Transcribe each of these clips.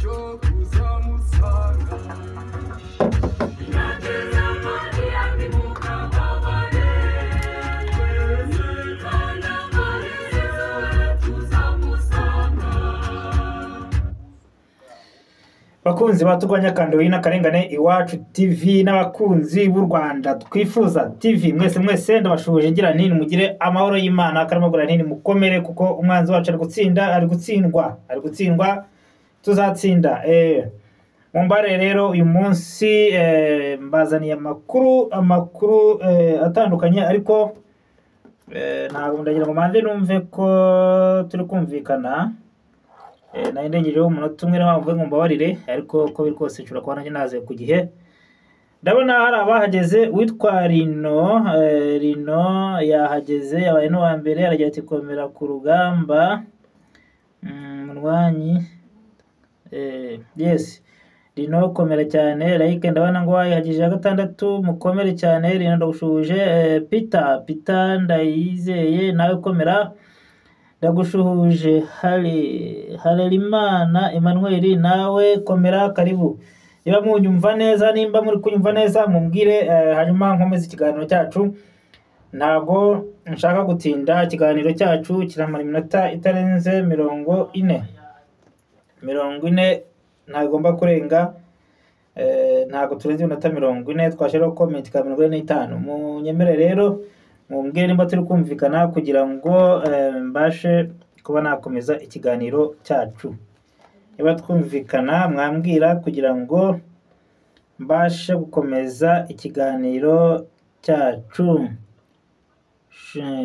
Cyo kuzamusanga. Bakunzi baturwanya kandoyi n'akarengane Iwacu TV n'abakunzi b'u Rwanda Twifuza TV, mwese mwese ndabashuhuje, ngira nti mugire amahoro y'Imana karamagura, nti mukomere kuko umwanzi wacu ari gutsinda, ari gutsindwa, ari gutsindwa, tuzatsinda. Mumbare rero uyu munsi mbazaniye amakuru atandukanye, ariko ntabwo ndagira ngo manze numve ko turi kumvikana. Nari ndengejeho umunota umwe, niyo mpamvu mvuge ngo mbabarire, ariko uko biri kose nshobora kuba nanjye naze ku gihe. Ndabona hari abahageze, witwa Rino, Rino yahageze, yabaye n'uwa mbere, aragira ati: "Komera ku rugamba, murwanyi." Yes, Rino, komera cyane. Like ndabona ngo wayihagije ya gatandatu, mukomere cyane Rino, ndagushuhuje. Peter, Peter Ndayizeye, nawe komera, ndagushuhuje. Hari Harerimana Emmanuel, nawe komera, karibu. Niba munyumva neza, nimba muri kunyumva neza mumbwire, hanyuma nkomeze ikiganiro cyacu. Ntabwo nshaka gutinda, ikiganiro cyacu kiramara iminota itarenze 40, 40 ntagomba kurenga. Ntabwo turenze iminota 40, twashyiraho comment ka 45. Munyemere rero mumbwire nimba turi kumvikana kugira ngo mbashe kuba nakomeza ikiganiro cyacu. Niba twumvikana mwambwira kugira ngo mbashe gukomeza ikiganiro cyacu.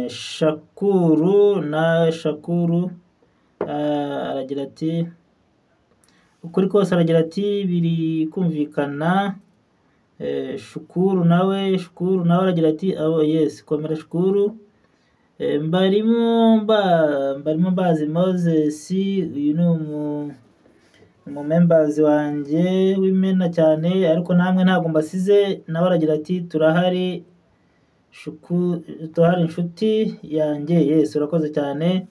Shakuru na Shakuru aragira ati ukuri kose, aragira ati biri kumvikana. Shukuru nawe, Shukuru nawe aragira ati abo yes, komera Shukuru. Mbarimo mbazi Moses, uyu ni umu members wanjye w'imena cyane, ariko namwe ntabwo mbasize. Nawe aragira ati turahari shuku, turahari inshuti yanjye. Yes, urakoze cyane.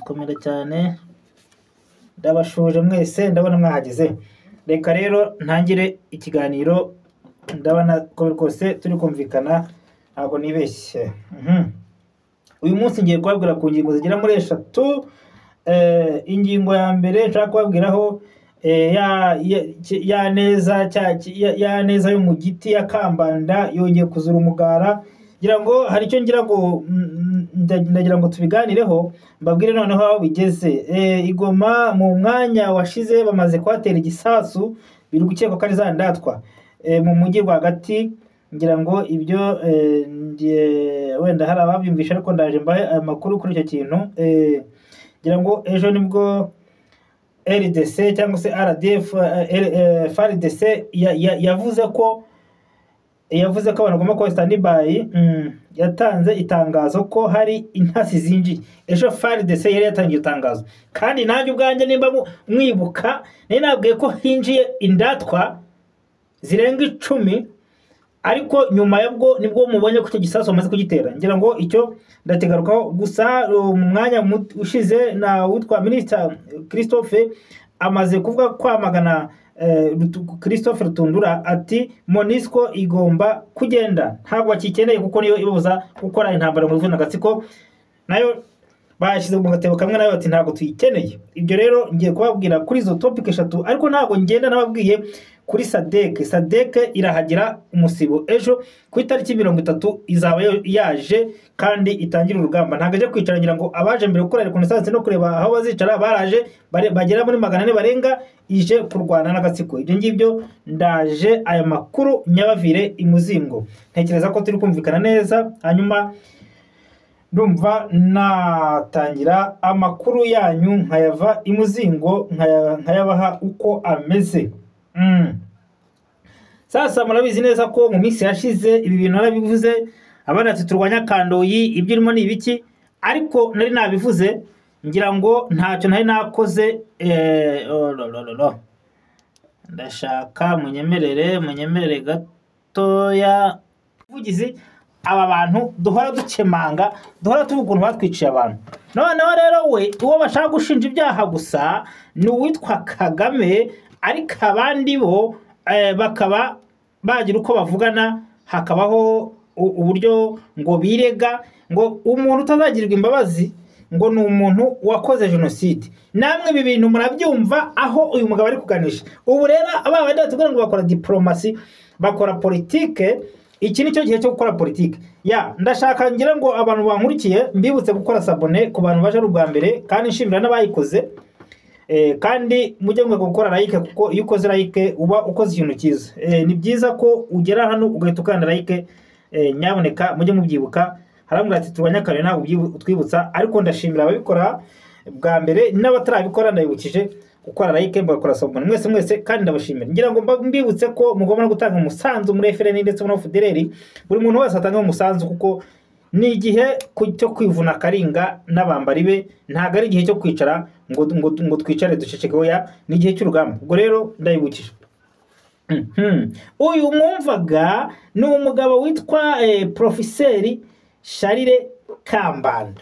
Komera cyane, ndabashuje mwese, ndabona mwahageze. Reka rero ntangire ikiganiro, ndabona ko rwose turi kumvikana, ntabwo nibeshye. Uyu munsi ngiye kubabwira ku ngingo zigera muri eshatu. Ingingo ya mbere nshaka kubabwiraho, ya neza ya neza yo mu giti ya Kambanda yongeye kuzura umugara. Ngira ngo hari icyo ngira ngo ndagira ngo tubiganireho, mbabwire noneho aho bigeze. Igoma mu mwanya washize bamaze kuhatera igisasu, biri gukekwa ko ari za ndatwa mu mujyi rwagati. Ngira ngo ibyo wenda hari ababyumvisha, ariko ndaje mbahe amakuru kuri icyo kintu. Ngira ngo ejo nibwo RDC cyangwa se RDF, FARDC yavuze ko abantu bagomba kuba standby. Yatanze itangazo ko hari intasi zinjiye. Ejo FARDC yari yatangiye itangazo, kandi nanjye ubwanjye nimba mwibuka nari nabwiye ko hinjiye indatwa zirenga 10, ariko nyuma yabwo nibwo mubonye ko icyo gisasu bamaze kugitera. Ngira ngo icyo ndakigarukaho. Gusa mu mwanya ushize na witwa Minisita Christophe amaze kuvuga kwamagana, Christophe Rutundura ati MONUSCO igomba kugenda, ntabwo bakikeneye kuko niyo ibabuza gukora intambara mu agatsiko, nayo bashyize mu gatebo kamwe nayo, bati ntabwo tuyikeneye. Ibyo rero ngiye kubabwira kuri izo topic eshatu, ariko ntabwo ngenda nababwiye kuri SADC. SADC irahagera umusibo ejo ku itariki 30, izaba yaje kandi itangira urugamba, ntabwo aje kwicara. Ngira ngo abaje mbere gukora reconnaissance no kureba aho bazicara baraje bagera muri 400 barenga, ije kurwana n'agatsiko. Ibyo ngibyo ndaje aya makuru nyabavire imuzingo. Ntekereza ko turi kumvikana neza, hanyuma ndumva natangira amakuru yanyu nkayava imuzingo, nkayabaha uko ameze. Sasa murabizi neza ko mu minsi yashize ibi bintu narabivuze, abana ati turwanya kandoyi, ibyo urimo ni ibiki? Ariko nari nabivuze, ngira ngo ntacyo nari nakoze. Oh, lo, lo, lo, lo. Ndashaka munyemerere, munyemerere gatoya. Umuvugizi Aba bantu duhora dukemanga, duhora tuvuga ukuntu batwiciye abantu. Noneho rero we uwo bashaka gushinja ibyaha gusa ni uwitwa Kagame, ariko abandi bo bakaba bagira uko bavugana, hakabaho uburyo ngo birega ngo umuntu utazagirwa imbabazi ngo ni umuntu wakoze jenoside. Namwe ibi bintu murabyumva aho uyu mugabo ari kuganisha. Ubu rero aba bandi batubwira ngo bakora diplomasi, bakora politike, iki nicyo gihe cyo gukora politike. Ya ndashaka ngira ngo abantu bankurikiye mbibutse gukora s'abonner ku bantu baje ari ubwa mbere, kandi nshimira n'abayikoze. Kandi mujye mwibuka gukora like, kuko iyo ukoze like uba ukoze ikintu cyiza. Ni byiza ko ugera hano ugahita ukanda like, nyaboneka mujye mubyibuka. Harambwira ati turwanya kare ntabwo utwibutsa, ariko ndashimira ababikora bwa mbere n'abatarabikora ndabibukije gukora like mugakora s'abonner mwese mwese, kandi ndabashimira. Ngira ngo mbibutse ko mugomba no gutanga umusanzu muri FLN ndetse no FDLR, buri muntu wese atanga umusanzu, kuko ni igihe cyo kwivuna akaringa n'abambari be, ntabwo ari igihe cyo kwicara ngo twicare duceceke, oya, ni igihe cy'urugamba. Ubwo rero ndabibukije. Uyu mwumvaga ni umugabo witwa Profeseri Charles Kambanda.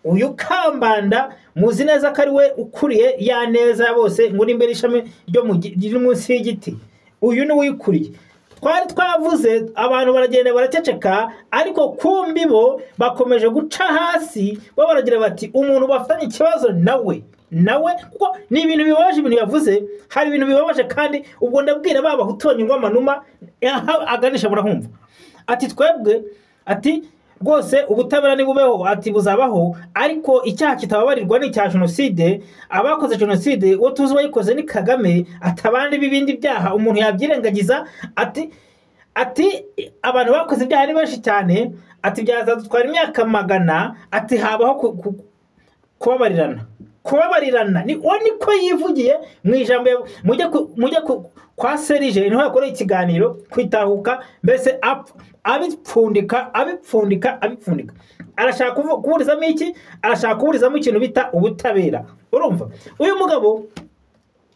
Uyu Kambanda muzi neza ko ari we ukuriye ya neza ya bose, ngo n'imbere ishami ryo riri munsi y'igiti. Uyu ni we uyikuriye. Twari twavuze abantu baragenda baraceceka, ariko kumbi bo bakomeje guca hasi, bo baragira bati umuntu bafitanye ikibazo nawe, kuko ni ibintu bibabaje ibintu yavuze, hari ibintu bibabaje. Kandi ubwo ndabwira ba bahutu banyurwa amanuma, aha aganisha murahumva. Ati twebwe, ati rwose ubutabera nibubeho, ati buzabaho, ariko icyaha kitababarirwa ni icya jenoside. Abakoze jenoside uwo tuzi wayikoze ni Kagame, ati abandi b'ibindi byaha umuntu yabyirengagiza, ati abantu bakoze ibyaha ni benshi cyane, ati byazadutwara imyaka 100, ati habaho kubabarirana. Kubabarirana ni uwo niko yivugiye mu ijambo mujye kwa Serije, niho yakoreye ikiganiro kwitahuka, mbese abipfundika abipfundika abipfundika. Arashaka kuburizamo iki? Arashaka kuburizamo ikintu bita ubutabera. Urumva uyu mugabo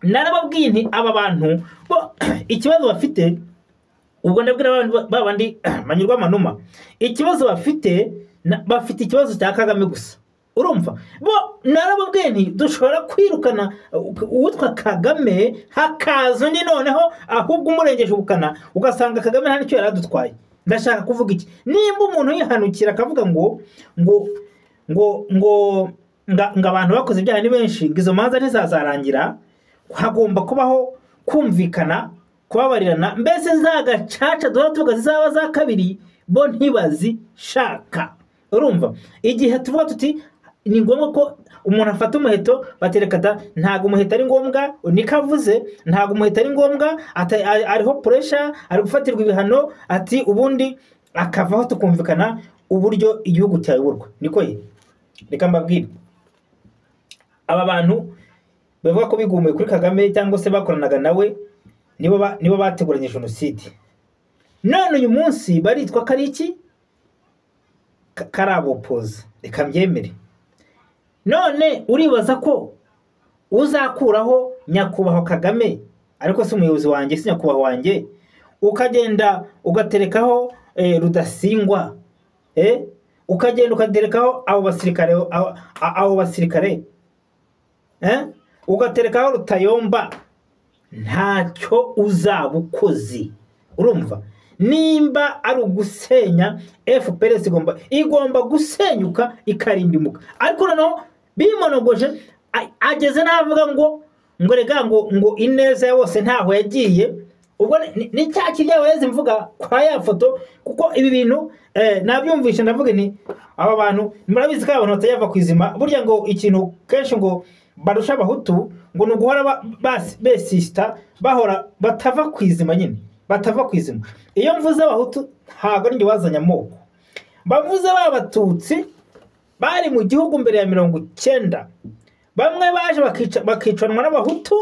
narababwiye nti aba bantu bo ikibazo bafite, ubwo ndabwira babandi banyurwa amanuma, ikibazo bafite bafite ikibazo cya Kagame gusa. Urumva bo narababwiye nti dushobora kwirukana uwitwa Kagame hakaza undi noneho ahubwo umurengeje ubukana, ugasanga Kagame nta nicyo yaradutwaye. Ndashaka kuvuga iki? Nimba umuntu yihanukira akavuga ngo ngo ngo ngo nga abantu bakoze ibyaha ni benshi, ngo izo manza ntizazarangira, hagomba kubaho kumvikana, kubabarirana, mbese za gacaca duhora tuvuga zizaba za kabiri bo ntibazishaka. Urumva igihe tuvuga tuti ni ngombwa ko umuntu afata umuheto, baterekata ntago umuheto ari ngombwa, niko avuze, ntago umuheto ari ngombwa, ariho pressure, ari gufatirwa ibihano, ati ubundi akavaho tukumvikana uburyo igihugu cyayoborwa. Niko ye, reka mbabwire, aba bantu bavuga ko bigumuye kuri Kagame cyangwa se bakoranaga nawe, nibo bateguranye jenoside. None uyu munsi baritwa ko ari iki? Karabopoza. Reka mbyemere. None uribaza ko uzakuraho nyakubahwa Kagame, ariko si umuyobozi wanjye, si nyakubahwa wanjye, ukagenda ugaterekaho Rudasingwa, ukagenda ugaterekaho abo basirikare, abo basirikare, ugaterekaho Rutayomba, ntacyo uzaba ukoze. Urumva nimba ari ugusenya FPR igomba gusenyuka ikarindimuka. Ariko noneho bimonogoje ageze navuga ngo rega ngo ineza ya bose ntaho yagiye. Ubwo ni cya kirya weze mvuga kwa ya foto, kuko ibi bintu nabyumvishe ndavuga nti aba bantu murabizi ko abantu batayava kwizima. Burya ngo ikintu kenshi ngo barusha abahutu ngo ni uguhora besista, bahora batava kwizima nyine, batava kwizima. Iyo mvuze abahutu ntago ndi wazanya amoko, bavuze b'abatutsi bari mu gihugu mbere ya 90, bamwe baje bakicanwa n'abahutu,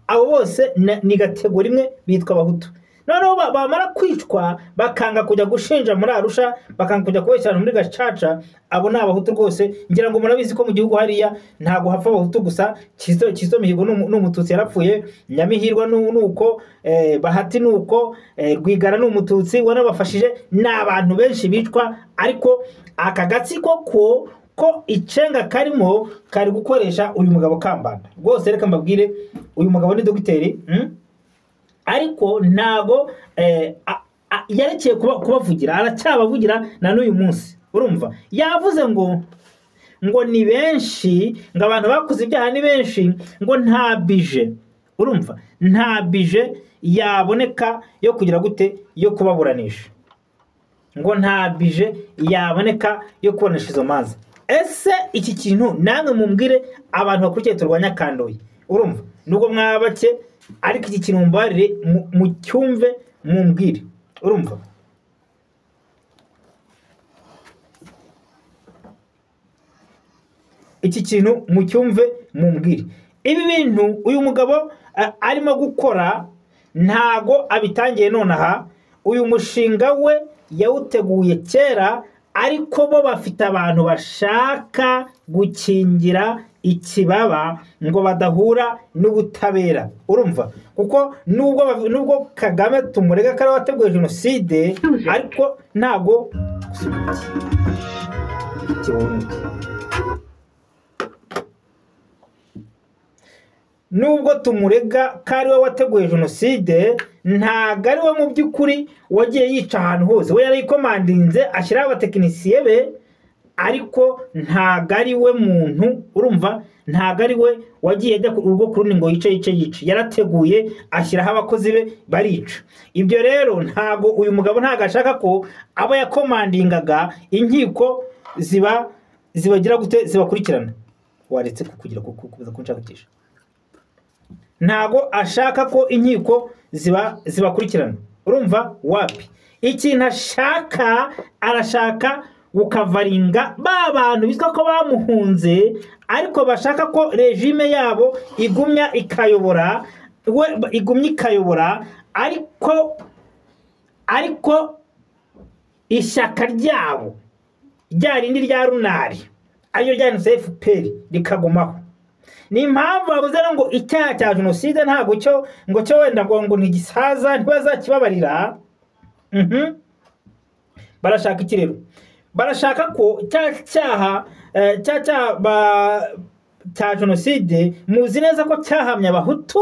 abo bose ni gategori imwe bitwa abahutu. Noneho bamara kwicwa bakanga kujya gushinja muri Arusha, bakanga kujya kubeshyira muri Gacaca. Abo ni abahutu rwose, ngira ngo murabizi ko mu gihugu hariya ntabwo hapfa abahutu gusa. Kizito Mihigo ni umututsi yarapfuye, Nyamihirwa nuko, Bahati nuko, Rwigara ni umututsi wanabafashije. Ni abantu benshi bicwa, ariko aka gatsiko ko icenga karimo kari gukoresha uyu mugabo Kambanda. Rwose reka mbabwire, uyu mugabo ni dogiteri, ariko ntago yarekeye kubavugira, aracyabavugira na n'uyu munsi. Urumva yavuze ngo ni benshi, ngo abantu bakoze ibyaha ni benshi, ngo nta bije, urumva nta bije yaboneka yo kugira gute, yo kubaburanisha, ngo nta bije yaboneka yo kuburanisha izo manza. Ese iki kintu namwe mumbwire, abantu bakurikiye Turwanya Kandoyi, urumva nubwo mwabake, ariko iki kintu mumbarire, mucyumve mumbwire. Urumva iki kintu mucyumve mumbwire. Ibi bintu uyu mugabo arimo gukora ntago abitangiye nonaha. Uyu mushinga we yawuteguye kera, ariko bo bafite abantu bashaka gukingira ikibaba ngo badahura n'ubutabera. Urumva kuko nubwo Kagame tumurega ko ari wateguye jenoside, ariko ntago nubwo tumurega ko ari we wateguye jenoside, ntago ari we mu by'ukuri wagiye yica ahantu hose. We yarayikomandinze ashyiraho abatekinisiye be, ariko ntago ari we muntu, urumva ntago ari we wagiye ajya urugo ku rundi ngo yice yice yice. Yarateguye ashyiraho abakozi be barica. Ibyo rero ntago uyu mugabo ntago ashaka ko abo yakomandingaga inkiko zibagira gute, zibakurikirana. Waretse kugira kuza kunshakisha. Ntago ashaka ko inkiko zibakurikirana. Urumva wapi? Ikintu ashaka, arashaka gukavaringa ba bantu bitwa ko bamuhunze, ariko bashaka ko regime yabo igumya ikayobora, we igumya ikayobora, ariko ishyaka ryabo rya rindi rya runari ariyo rya FPR rikagumaho. Ni impamvu bavuze ngo icyaha cya jenoside ntago cyo ngo cyo wenda ngo ntigisaza ntibazakibabarira. Barashaka iki rero? Barashaka ko cya cyaha cya jenoside muzi neza ko cyahamye abahutu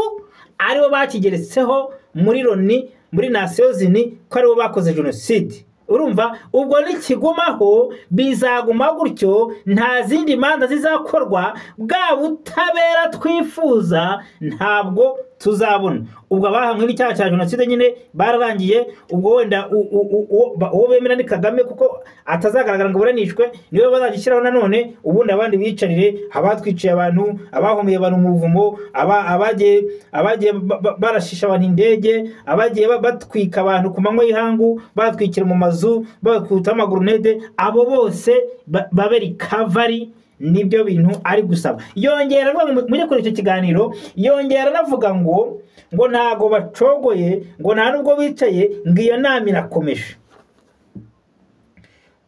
aribo bakigeretseho muri Loni, muri Nations Unies, ko aribo bakoze jenoside. Urumva ubwo nikigumaho bizaguma gutyo, nta zindi manza zizakorwa, bwa butabera twifuza ntabwo tuzabona. Ubwo abahamwe n'icyaha cya jenoside nyine bararangiye. Ubwo wenda uwo bemera ni Kagame, kuko atazagaragara ngo buranishwe, niwe bazagishyiraho nanone. Ubundi abandi bicarire, abatwiciye abantu, abahomeye abantu mu buvumo, abagiye barashisha abantu indege, abagiye batwika abantu ku manywa y'ihangu, batwikira mu mazu, bakubita amagurunede, abo bose babe recovery. Nibyo bintu ari gusaba. Yongera avuga, mujye kuri icyo kiganiro, yongera anavuga ngo ntago bacogoye, ngo nta nubwo bicaye, ngo iyo nama irakomeje.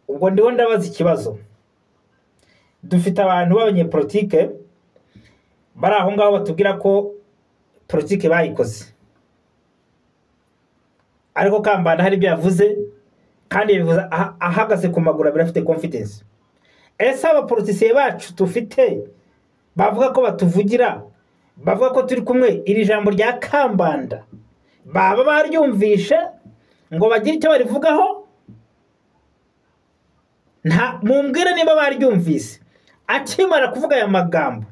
Ubwo ndiho ndabaza ikibazo. Dufite abantu b'abanyepolitike bari aho ngaho batubwira ko politike bayikoze, ariko Kambanda hari ibyo yavuze, kandi yabivuze ahagaze ku maguru abiri, afite confidence. Ese abapolitisiye bacu dufite bavuga ko batuvugira, bavuga ko turi kumwe, iri jambo rya Kambanda baba baryumvishe ngo bagire icyo barivugaho? Nta mumbwire niba baryumvise. Akimara kuvuga aya magambo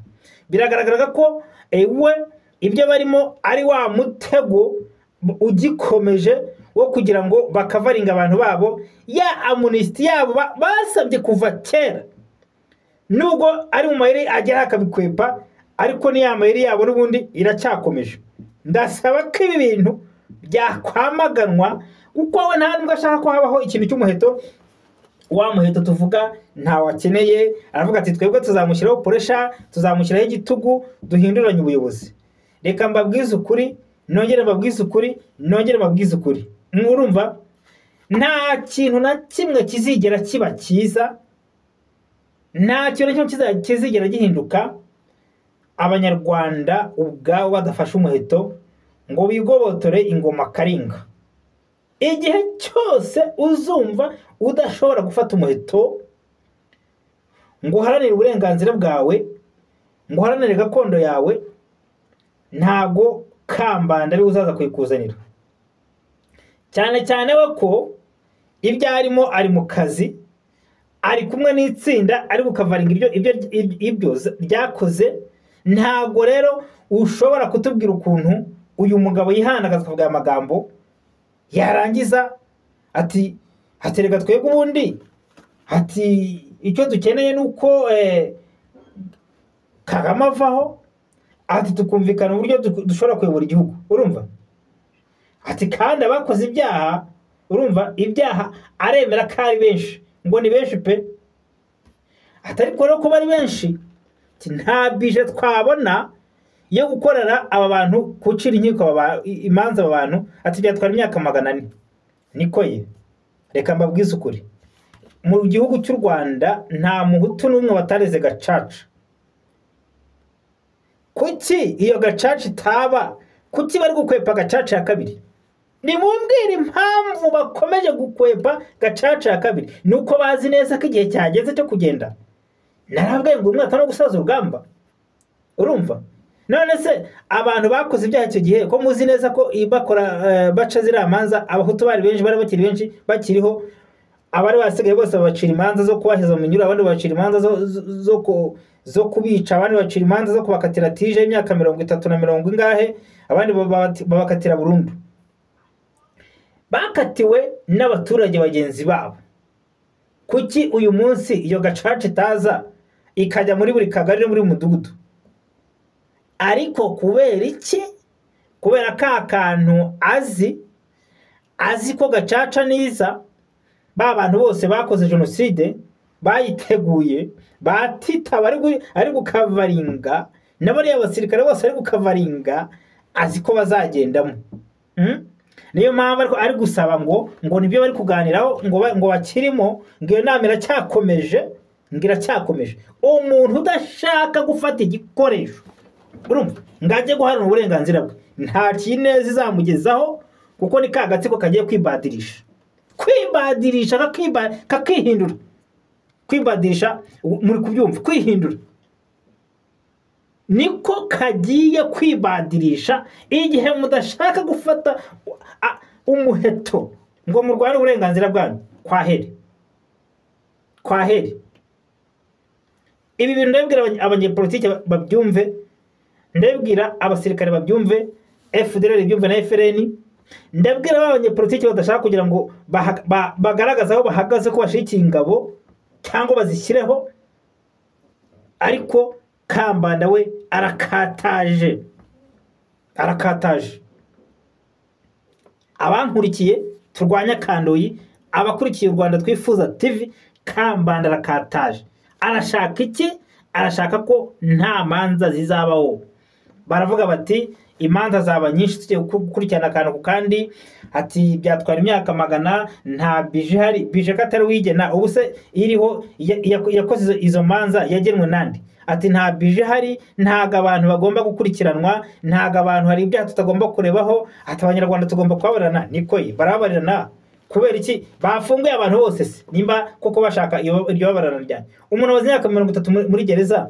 biragaragara ko we ibyo barimo ari wa mutego ugikomeje wo kugira ngo bakavaringa abantu babo, ya amnesty yabo basabye kuva kera. Nubwo ari mu mayeri agera akabikwepa, ariko ni ya mayeri yabo n'ubundi iracyakomeje. Ndasaba ko ibi bintu byakwamaganwa, kuko we nta nubwo ashaka ko habaho ikintu cy'umuheto. Wa muheto tuvuga ntawakeneye, aravuga ati twebwe tuzamushyiraho pressure, tuzamushyiraho igitugu, duhinduranye ubuyobozi. Reka mbabwize ukuri, Nongere mbabwize ukuri, nongere mbabwize ukuri. Urumva nta kintu na kimwe kizigera kiba cyiza, nta kintu na kimwe kizigera gihinduka Abanyarwanda ubwabo badafashe umuheto ngo bigobotore ingoma karinga. Igihe cyose uzumva udashobora gufata umuheto ngo uharanire uburenganzira bwawe, ngo uharanire gakondo yawe, ntago Kambanda ari uzaza kuyikuzanira. Cyane cyane we ko ibyo arimo ari mu kazi, ari kumwe n'itsinda, ari gukavaringa ibyo ryakoze. Ntago rero ushobora kutubwira ukuntu uyu mugabo yihanagaza akavuga aya magambo, yarangiza ati hatereka twebwe ubundi, ati icyo dukeneye nuko Kagame avaho, ati tukumvikana uburyo dushobora kuyobora igihugu. Urumva ati kandi abakoze ibyaha, urumva ibyaha aremera ko ari benshi, ngo ni benshi pe, ati ariko rero ko bari benshi nta bije twabona yo gukorera aba bantu, kucira inkiko imanza aba bantu, ati byatwara imyaka 400. Niko ye, reka mbabwize ukuri, mu gihugu cy'u Rwanda nta muhutu n'umwe watareze gacaca. Kuki iyo gacaca itaba? Kuki bari gukwepa gacaca ya kabiri? Nimumbwire impamvu bakomeje gukwepa gacaca ya kabiri. Nuko bazi neza ko igihe cyageze cyo kugenda. Narabwiye ngo umwaka no gusaza urugamba. Urumva none se abantu bakoze ibyaha icyo gihe ko muzi neza ko bakora baca ziriya manza, abahutu bari benshi, bari bakiri benshi bakiriho, abari basigaye bose babacira imanza zo kubashyiza mu minyururu, abandi babacira imanza zo kubica, abandi babacira imanza zo kubakatira tije y'imyaka 30 na 40 ingahe, abandi babakatira burundu. Bakatiwe n'abaturage bagenzi babo. Kuki uyu munsi iyo gacaca itaza ikajya muri buri kagari no muri mudugudu? Ariko kubera iki? Kubera ka kantu azi ko gacaca niza, ba bantu bose bakoze jenoside bayiteguye, batita ari gukavaringa, n'abariya basirikare bose ari gukavaringa, azi ko bazagendamo. Niyo mpamvu ariko ari gusaba ngo nibyo bari kuganiraho, ngo bakirimo, ngo iyo nama iracyakomeje, ngo iracyakomeje. Umuntu udashaka gufata igikoresho, urumva, ngo ajye guharanira uburenganzira bwe, nta kineza izamugezaho, kuko ni ka gatsiko kagiye kwibadirisha. Kwibadirisha kakihindura. Kwibadirisha muri kubyumva, kwihindura. Niko kagiye kwibadirisha igihe mudashaka gufata umuheto ngo murwane uburenganzira bwanyu. Kwaheri. Kwaheri. Ibi bintu ndabibwira abanyepolitike babyumve, ndabibwira abasirikare babyumve, FDLR ibyumve na FRN, ndabwira abanyepolitike badashaka kugira ngo bagaragaze aho bahagaze ko bashikiye ingabo cyangwa bazishyireho, ariko Kambanda we arakataje, arakataje. Abankurikiye turwanya Kandoyi, abakurikiye u Rwanda Twifuza TV, Kambanda arakataje. Arashaka iki? Arashaka ko nta manza zizabaho. Baravuga bati imanza zaba nyinshi tugiye gukurikirana akantu kandi, ati byatwara imyaka 100, nta bije hari, bije katari wigena, ubu se iriho yakoze izo manza yagenwe nande? Ati nta bije hari, ntago abantu bagomba gukurikiranwa, ntago abantu hari ibyaha tutagomba kurebaho, ati abanyarwanda tugomba kubabarana. Niko ye, barababarana kubera iki? Bafunguye abantu bose se nimba koko bashaka iryo babarana ryane. Umuntu wazi imyaka 30 muri gereza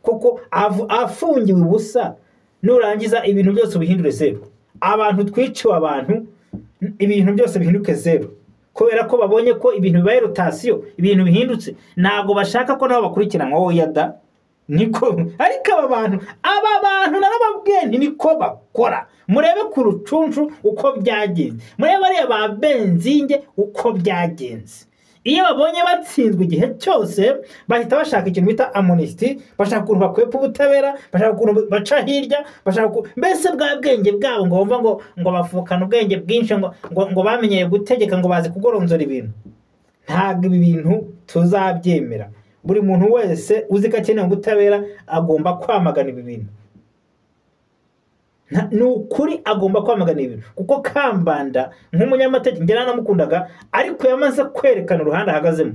koko afungiwe ubusa, nurangiza ibintu byose ubihindure zero. Abantu twiciwe abantu, ibintu byose bihinduke zero, kubera ko babonye ko ibintu bibaye rotation, ibintu bihindutse, ntago bashaka ko nabo bakurikiranwa. Oya da, niko. Ariko aba bantu narababwiye nti niko bakora. Murebe ku Rucunshu uko byagenze, murebe bariya ba Benzinge uko byagenze. Iyo babonye batsinzwe igihe cyose bahita bashaka ikintu bita amnesty, bashaka ukuntu bakwepa ubutabera, bashaka ukuntu baca hirya, bashaka mbese bwa bwenge bwabo ngo bumva ngo bafukana ubwenge bwinshi, ngo bamenyeye gutegeka, ngo bazi kugoronzora ibintu. Ntabwo ibi bintu tuzabyemera. Buri muntu wese uzi ko akeneye ubutabera agomba kwamagana ibi bintu. Ni ukuri agomba kwamagana ibintu, kuko Kambanda nk'umunyamategeko njye nanamukundaga, ariko yamaze kwerekana uruhande ahagazemo,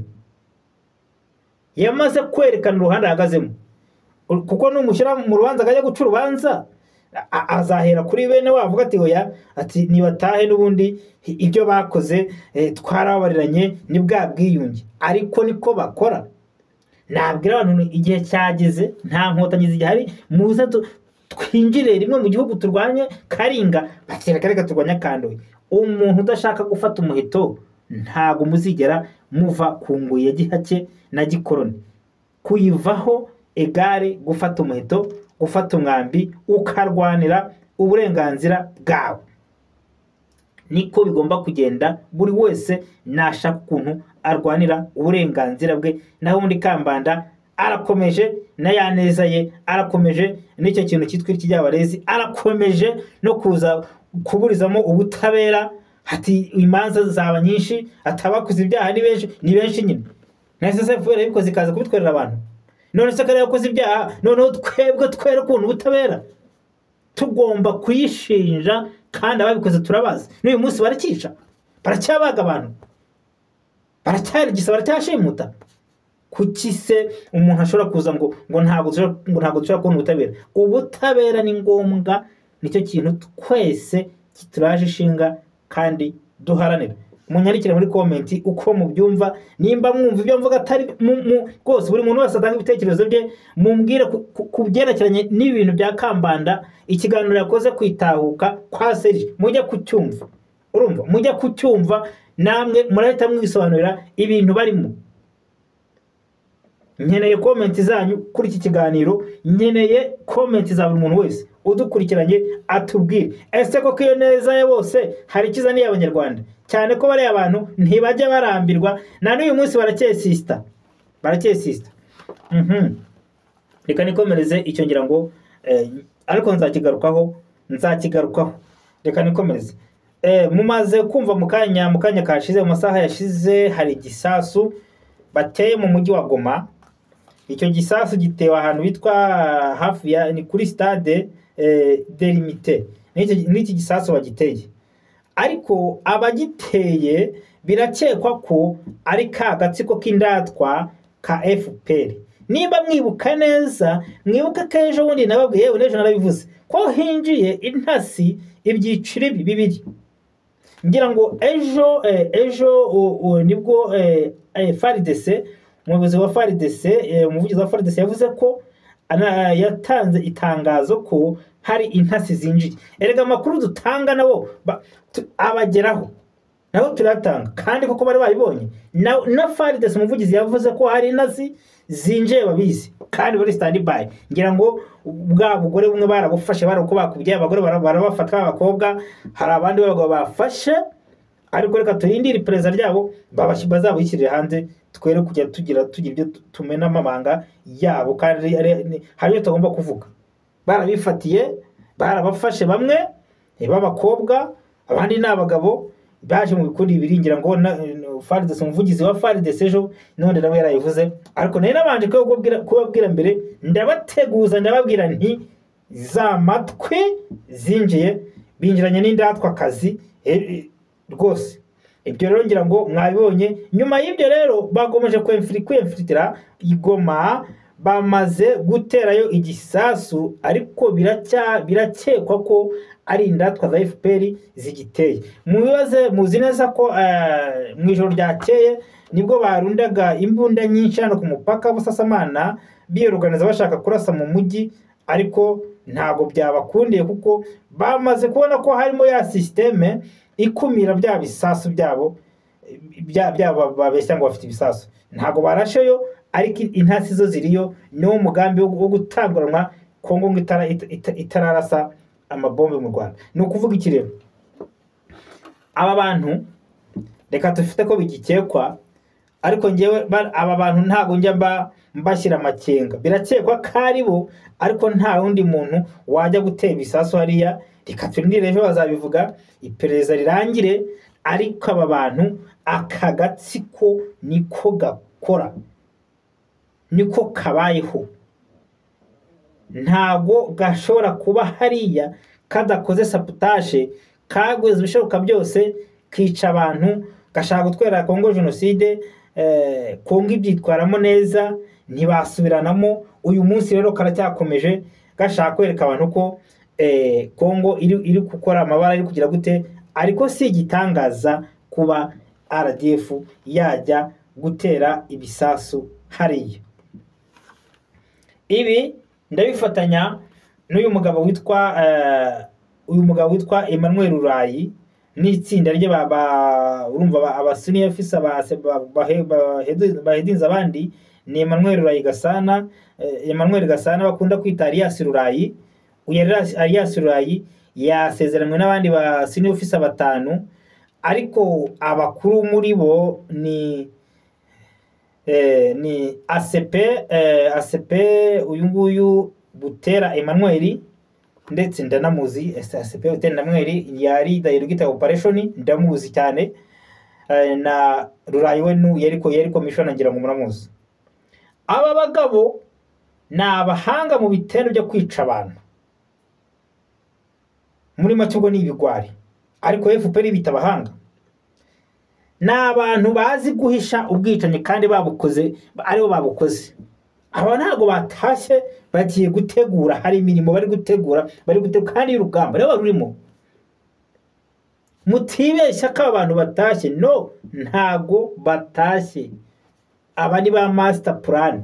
yamaze kwerekana uruhande ahagazemo, kuko numushyira mu rubanza akajya guca urubanza azahera kuri bene wabo avuga ati oya, ati nibatahe n'ubundi ibyo bakoze twarababariranye ni bwa bwiyunge. Ariko niko bakora. Nabwira abantu igihe cyageze, nta nkotanyi zigihari, muze twinjire rimwe mu gihugu turwanye Karinga, bakira reka turwanye Kandoyi. Umuntu udashaka gufata umuheto ntago muzigera muva ku ngoyi ya gihake na gikoroni. Kuyivaho egare gufata umuheto, gufata umwambi, ukarwanira uburenganzira bwawe. Niko bigomba kugenda, buri wese nashaka ukuntu arwanira uburenganzira bwe. Naho ubundi Kambanda arakomeje na ya neza ye, arakomeje n'icyo kintu cyitwa ikijyabarezi, arakomeje no kuza kuburizamo ubutabera. Ati imanza zaba nyinshi, atabakoze ibyaha ni benshi, ni benshi nyine. Na SSFR yabikoze ikaza kubitwerera abantu. None se kare yakoze ibyaha, noneho twebwe twere ukuntu ubutabera tugomba kuyishinja, kandi ababikoze turabazi. N'uyu munsi barakica, baracyabaga abantu, baracyarigisa, baracyashimuta. Kuki se umuntu ashobora kuza ngo ntabwo dushobora kubona ubutabera? Ubutabera ni ngombwa, nicyo kintu twese kituraje ishinga kandi duharanira. Munyandikire muri comment uko mubyumva, nimba mwumva ibyo mvuga atari rwose, buri muntu wese atanga ibitekerezo bye, mumbwire ku byerekeranye n'ibintu bya Kambanda, ikiganiro yakoze kwitahuka kwa Serge, mujye kucyumva. Urumva, mujye kucyumva namwe murahita mwisobanurira ibintu barimo. Nkeneye comment zanyu kuri iki kiganiro, nkeneye comment za buri muntu wese udukurikiranye atubwire ese koko iyo neza ya bose hari ikizaniye abanyarwanda, cyane ko bari abantu ntibajya barambirwa na n'uyu munsi baracyesista, baracyesista. Reka nikomereze icyo ngira ngo ariko nzakigarukaho. Reka nikomereze. Mumaze kumva mu kanya kashize, mu masaha yashize, hari igisasu bateye mu mujyi wa Goma. Icyo gisasu gitewe ahantu bitwa hafi ya ni kuri stade delimite. N'iki gisasu bagiteye, ariko abagiteye birakekwa ko ari ka gatsiko k'indatwa ka FPR. Niba mwibuka neza, mwibuka ko ejo bundi nababwiye, yewe n'ejo narabivuze ko hinjiye intasi ibyiciro bibiri. Ngira ngo ejo nibwo FARDC, umuyobozi wa FARDC, umuvugizi wa FARDC yavuze ko yatanze itangazo ko hari intasi zinjiye. Erega amakuru dutanga nabo abageraho, nabo turatanga, kandi koko bari bayibonye. Na FARDC umuvugizi yavuze ko hari intasi zinjiye babizi, kandi bari stand by. Ngira ngo bwa bugore bumwe barabufashe, barako bakubye abagore barabafata abakobwa, hari abandi b'abagabo bafashe, ariko reka turindire iperereza ryabo bazabishyirire hanze, twere kujya tugira ibyo tumena amabanga yabo, kandi hari ibyo tugomba kuvuga. Barabifatiye, barabafashe bamwe b'abakobwa, abandi ni abagabo baje mu bikundi biringira ngo FARDC, umuvugizi wa FARDC ejo none nawe yarayivuze. Ariko nari nabanje kubabwira mbere, ndabateguza, ndababwira nti za matwi zinjiye binjiranye n'indatwa kazi rwose. Ibyo rero ngira ngo mwabibonye. Nyuma y'ibyo rero bagomeje kwemfiritira igoma, bamaze guterayo igisasu, ariko birakekwa ko ari indatwa za FPR zigiteye. Mubibaze, muzi neza ko mu ijoro ryakeye nibwo barundaga imbunda nyinshi hano ku mupaka Busasamana, biyoruganiza bashaka kurasa mu mujyi, ariko ntago byabakundiye kuko bamaze kubona ko harimo ya systeme ikumira bya bisasu byabo, byabo babeshya ngo bafite ibisasu. Ntago barasheyo, ariko intasi zo ziriyo. Niwo mugambi wo gutanguranwa Kongo ngo itararasa amabombe mu Rwanda. Ni ukuvuga iki rero? Aba bantu reka tufite ko bigikekwa, ariko ngewe aba bantu ntago njya mbashyira amakenga. Birakekwa ko ari bo, ariko nta wundi muntu wajya gutera ibisasu hariya. Reka turindire ejo bazabivuga, iperereza rirangire. Ariko aba bantu aka gatsiko niko gakora, niko kabayeho, ntago gashobora kuba hariya Kadakoze sabotage, kagweza ibishoboka byose kica abantu, gashaka gutwera Kongo jenoside. Kongo ibyitwaramo neza, ntibasubiranamo. Uyu munsi rero karacyakomeje gashaka kwereka abantu ko Kongo iri gukora amabara, iri kugira gute. Ariko si igitangaza kuba RDF yajya gutera ibisasu hariya. Ibi ndabifatanya n'uyu mugabo witwa Emmanuel Rurayi n'itsinda rye, urumva abasuniya officer bahedinze abandi ni Emmanuel Rurayi Gasana, Emmanuel Gasana bakunda kwita Alias Rurayi. Uyu Alias Rurayi yasezeranywe n'abandi ba senior officer 5, ariko abakuru muri bo ni ACP, ACP uyu nguyu Butera Emmanuel, ndetse ndanamuzi. ACP Butera Emmanuel yari director operation, ndamuzi cyane. Na Rurayi we yari commissioner, ngira ngo muramuzi. Aba bagabo ni abahanga mu bitero byo kwica abantu, muri make ubwo ni ibigwari, ariko FPR bita abahanga. Ni abantu bazi guhisha ubwicanyi kandi babukoze, aribo babukoze. Aba ntabwo batashye, bagiye gutegura, hari imirimo bari gutegura, bari gutegura kandi y'urugamba rero rurimo. Mutibeshya ko abantu batashye, no, ntago batashye. Aba ni ba master plan,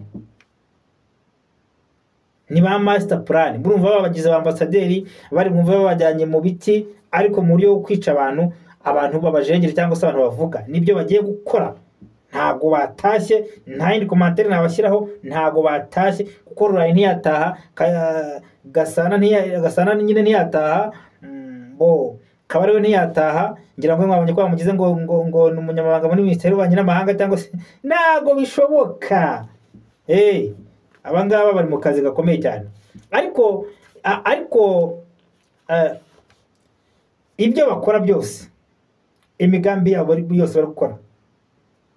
ni ba master plan. Murumva babagize ba ambasaderi, bari mwumva babajyanye mu biti, ariko mu buryo bwo kwica abantu, abantu babajengere cyangwa se abantu bavuga nibyo bagiye gukora. Ntago batashye, nta yindi commentaire nabashyiraho, ntago batashye kuko Rurayi ntiyataha, Gasana nyine ntiyataha, bo Kabarebe ntiyataha. Ngira ngo mwabonye ko bamugize ngo ngo ngo ni umunyamabanga muri minisiteri y'ububanyi n'amahanga cyangwa se, ntago bishoboka. Aba ngaba bari mu kazi gakomeye cyane, ariko ibyo bakora byose, imigambi yabo yose bari gukora,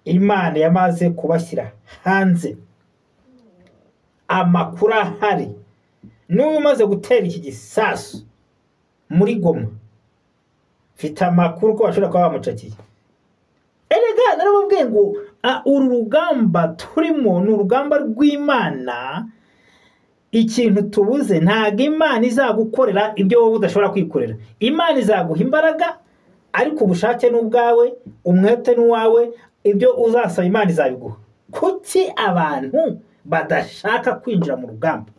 Imana yamaze kubashyira hanze. Amakuru ahari, n'uyu umaze gutera iki gisasu muri Goma, mfite amakuru ko bashobora kuba bamucakiye. Erega narababwiye ngo uru rugamba turimo ni urugamba rw'Imana. Ikintu tubuze, ntabwo Imana izagukorera ibyo wowe udashobora kwikorera. Imana izaguha imbaraga, ariko ubushake ni ubwawe, umwete ni uwawe, ibyo uzasaba Imana izabiguha. Kuki abantu badashaka kwinjira mu rugamba?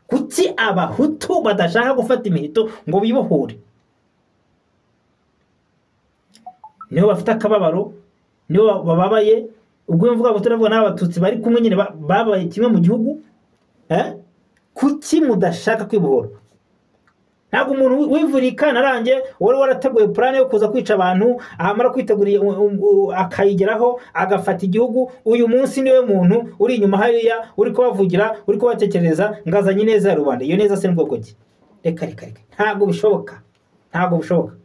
Kuki abahutu badashaka gufata imiheto ngo bibohore? Nibo bafite akababaro, nibo bababaye. Ubwo mvuga turavuga n'abatutsi bari kumwe nyine babaye kimwe mu gihugu. Kuki mudashaka kwibohora? Ntabwo umuntu wivurika narange wari warateguye plan yo kuza kwica abantu, ahamara kwitegura akayigeraho agafata igihugu. Uyu munsi niwe muntu uri inyuma hariya uri kubavugira, uri kubatekereza ngazanye neza ya rubanda. Iyo neza se n'ubwoko ki? Reka reka reka, ntabwo bishoboka, ntabwo bishoboka,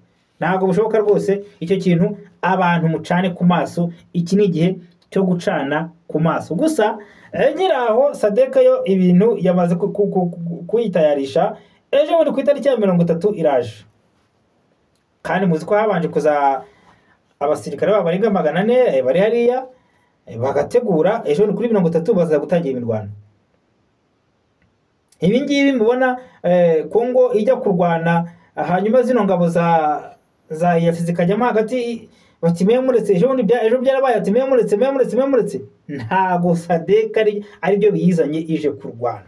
ntabwo bishoboka rwose. Icyo kintu abantu mucane ku maso, iki ni igihe cyo gucana ku maso. Gusa nyiraho Sadeka yo ibintu yamaze kuyitayarisha. Ejo bundi ku itariki ya 30 iraje, kandi muzi ko habanje kuza abasirikare babo barenga 400 bari hariya bagategura. Ejo ni kuri 30 baza gutangira imirwano. Ibi ngibi mubona Kongo ijya kurwana, hanyuma zino ngabo za EAC zikajyamo hagati, bati mwe muretse. Ejo bundi ejo byarabaye, ati mwe muretse, mwe muretse, mwe muretse. Ntago Sadeka ari byo biyizanye ije kurwana.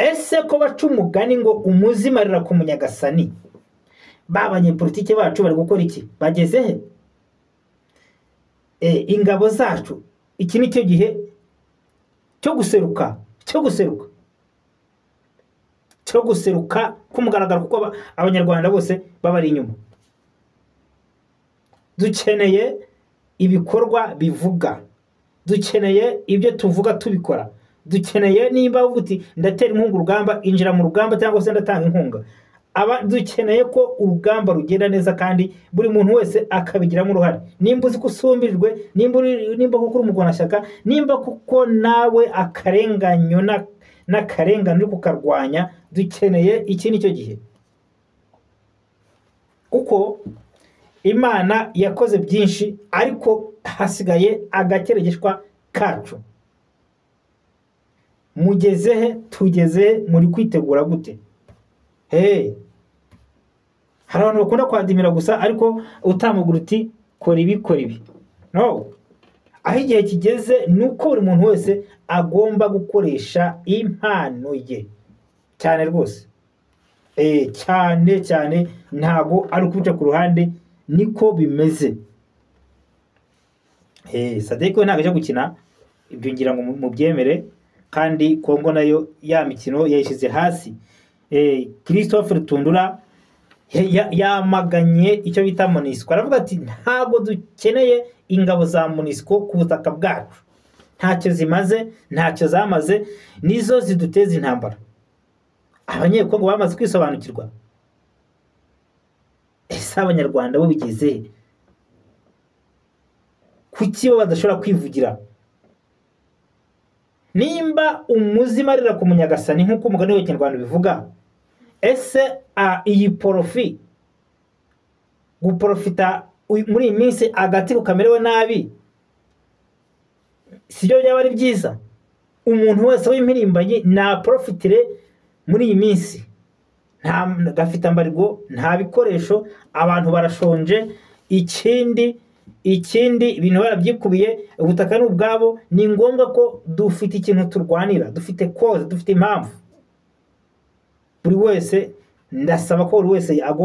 Ese ko baca umugani ngo umuzimarira ku munyagasani, ba banyepolitike bacu bari gukora iki? Bageze he? Ingabo zacu, iki ni cyo gihe cyo guseruka, cyo guseruka, cyo guseruka kumugaragaro, kuko abanyarwanda bose babari inyuma. Dukeneye ibikorwa bivuga, dukeneye ibyo tuvuga tubikora, dukeneye nimba uvuga uti ndatera inkunga urugamba, injira mu rugamba, cyangwa se ndatanga inkunga. Aba dukeneye ko urugamba rugenda neza kandi buri muntu wese akabigiramo uruhare. Nimba uzi ko usumbirijwe, nimba koko uri umurwanashyaka, nimba kuko nawe akarenganyo n'akarengane uri kukarwanya, dukeneye iki nicyo gihe. Kuko Imana yakoze byinshi ariko hasigaye agakeregeshwa kacu. Mugeze he? Tugeze muri kwitegura gute? Hey, hari abantu bakunda kwadimira gusa ariko utamugura uti kora ibi kora ibi. No, aho igihe kigeze ni uko buri muntu wese agomba gukoresha impano ye cyane rwose. Cyane cyane, ntago ari ukubica ku ruhande, niko bimeze. SADC we ntabwo ajya gukina ibyo, ngira ngo mubyemere. Kandi Kongo nayo ya mikino yayishyize hasi. Christophe Rutundura yamaganye icyo bita MONUSCO, aravuga ati ntabwo dukeneye ingabo za MONUSCO ku butaka bwacu, ntacyo zimaze, ntacyo zamaze, nizo ziduteza intambara. Abanyekongo bamaze kwisobanukirwa. Ese Abanyarwanda bo bigeze he? Kuki bo badashobora kwivugira? Nimba umuzima arira ku munyagasani nk'uko umugani w'Ikinyarwanda bivuga, ese iyi profit guprofita muri iyi minsi agatsiko kamerewe nabi sibyo byaba ari byiza? Umuntu wese w'impirimbanyi naprofitire muri iyi minsi, nta gafite ambargo, nta bikoresho, abantu barashonje, ikindi ibintu barabyikubiye, ubutaka ni ubwabo. Ni ngombwa ko dufite ikintu turwanira, dufite cause, dufite impamvu. Buri wese ndasaba ko buri wese agomba